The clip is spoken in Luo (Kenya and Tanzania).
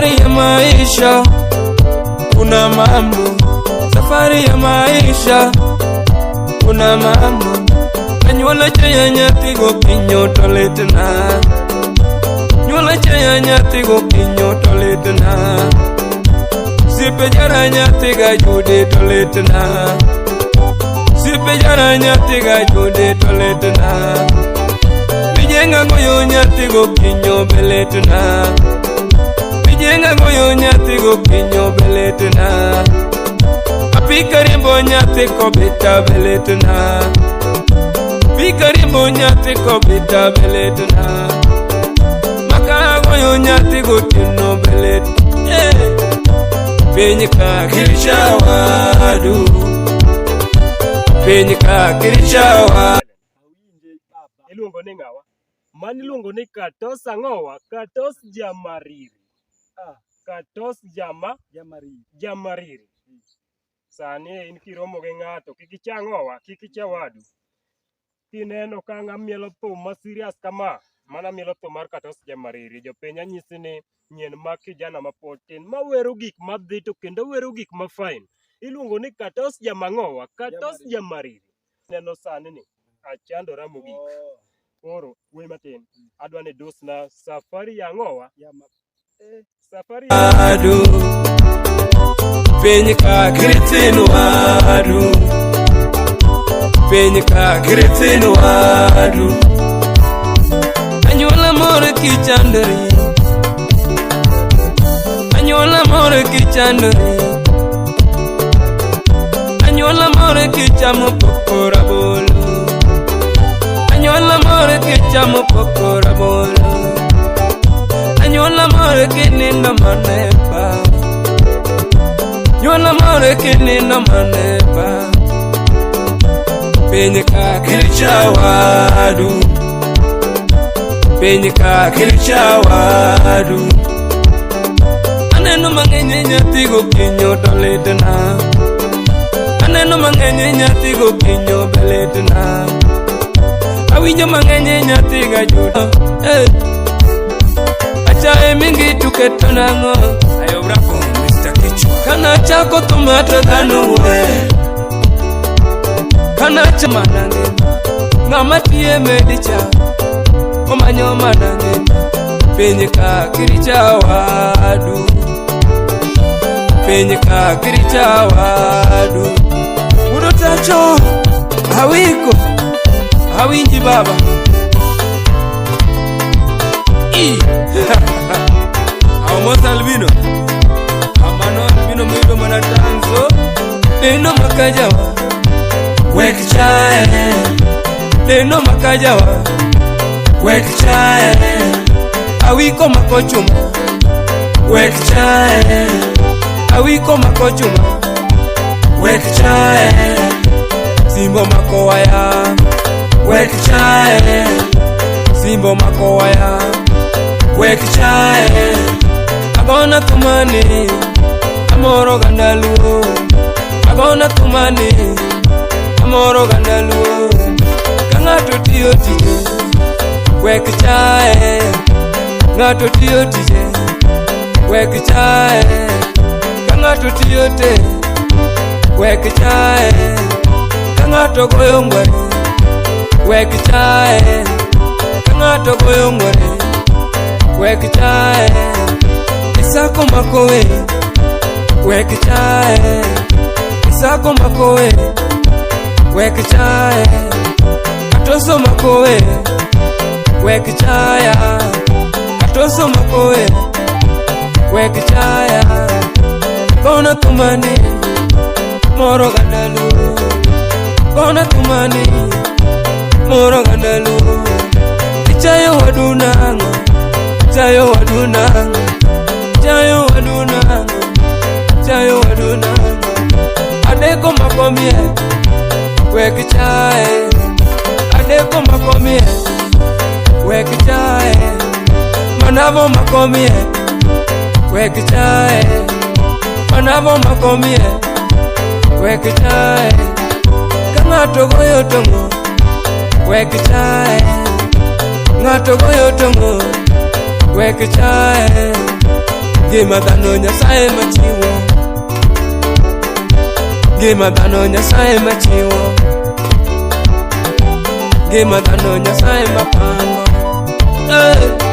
Safari ya maisha kuna mambo, safari ya maisha kuna mambo. Anyuola chaya nyathi gokinyo to litna, nyuola chaya nyathi gokinyo to litna. Osiepe jara nyathi ga jude to litna, osiepe jara nyathi ga jude to litna. Mijenga goyo nyathi gokinyo be litna. Mijenga goyo nyathi gokinyo be litna. Apika riembo nyathi kobita be litna. Apika riembo nyathi kobita be litna. Maka goyo nyathi gotieno be lit. Eh. Piny ka kiricha wadu. Piny ka kiricha wadu. Awinje baba. Iluongo ni ng'awa? Mano iluongo ni Katos ang'owa? Katos Jamariri. Ah, Katos Jama Jamariri. Jamariri. Sani in kiromo gi ng'ato, kik icha ang'owa, kik icha wadu. Kineno ka ng'a mielo thum ma serious kama, mana mielo thum mar Katos Jamariri. Jopiny anyisi ni nyien ma kijana ma pod tin, mawero gik madhi to kendo wero gik ma fine. Iluongo ni Katos Jamang'owa, Katos Jamariri. Neno sani ni achandora mogik. Oh, Koro wuoyi matin, adwa ni dusna safari ya ang'owa, jama. Eh, safari Wadu. Piny ka kiritin wadu. Piny ka kiritin wadu. Anyuola moro kichandori. Anyuola moro kichandori. Anyuola moro kichamo poko rabolo. Anyuola moro kichamo poko rabolo. Anyuola moro kinindo manepa. Anyuola moro kinindo manepa. Piny ka kiricha wadu. Piny ka kiricha wadu. Aneno mang'eny e nyathi gokinyo to litna. Aneno mang'eny e nyathi gokinyo be litna. Awinjo mang'eny e nyathi ga judo. Eh. Achaye mingi tuketo nang'o. Ayo bravo, Mr. Kichwa. Kana chako thuma to dhano wuoye. Kana chama nangima. Ng'ama tiye medi cha. Omanyo mana ngima. Piny ka kiricha wadu. Piny ka kiricha wadu. Udo tacho. Awiko. Awinji baba. I. Aomos albino. Amano albino miyudo mana tanzo. Neno makajawa. Wek chae. Neno makajawa. Wek chae. Awiko makochuma. Wek chae. Awiko makochuma. Wek chae. Simbo mako waya. Wek chae. Simbo mako waya. Wek chae. Agona thumani. Amoro ganda luo. Agona thumani. Amoro ganda luo. Ka ng'ato tiyo tije. Wek chae. Ng'ato tiyo tije. Wek chae. Ka ng'ato tiyo te. Wek chae. Ka ng'ato goyo ngwere. Wek chae. Ka ng'ato goyo ngwere. Wek chae. Isako makowe. Wek chae. Isako makowe. Wek chae. Katoso makowe. Wek chaya. Katoso makowe. Wek chaya. Kona thumani. Moro gandalu. Kona thumani. Moro gandalu. Ichayo wadu nang'o. Chayo wadu nang'o. Chayo wadu nang'o. Chayo wadu nang'o. Adeko mako miel. Wek chae. Adeko mako miel. Wek chae. Manavo mako miel. Wek chae. Manavo mako miel. Wek chae. Ka ng'ato goyo tong'o. Wek chae. Ng'ato goyo tong'o. Wek chae. Ngima dhano Nyasaye machiwo. Ngima dhano Nyasaye machiwo. Ngima dhano Nyasaye mapango. Hey.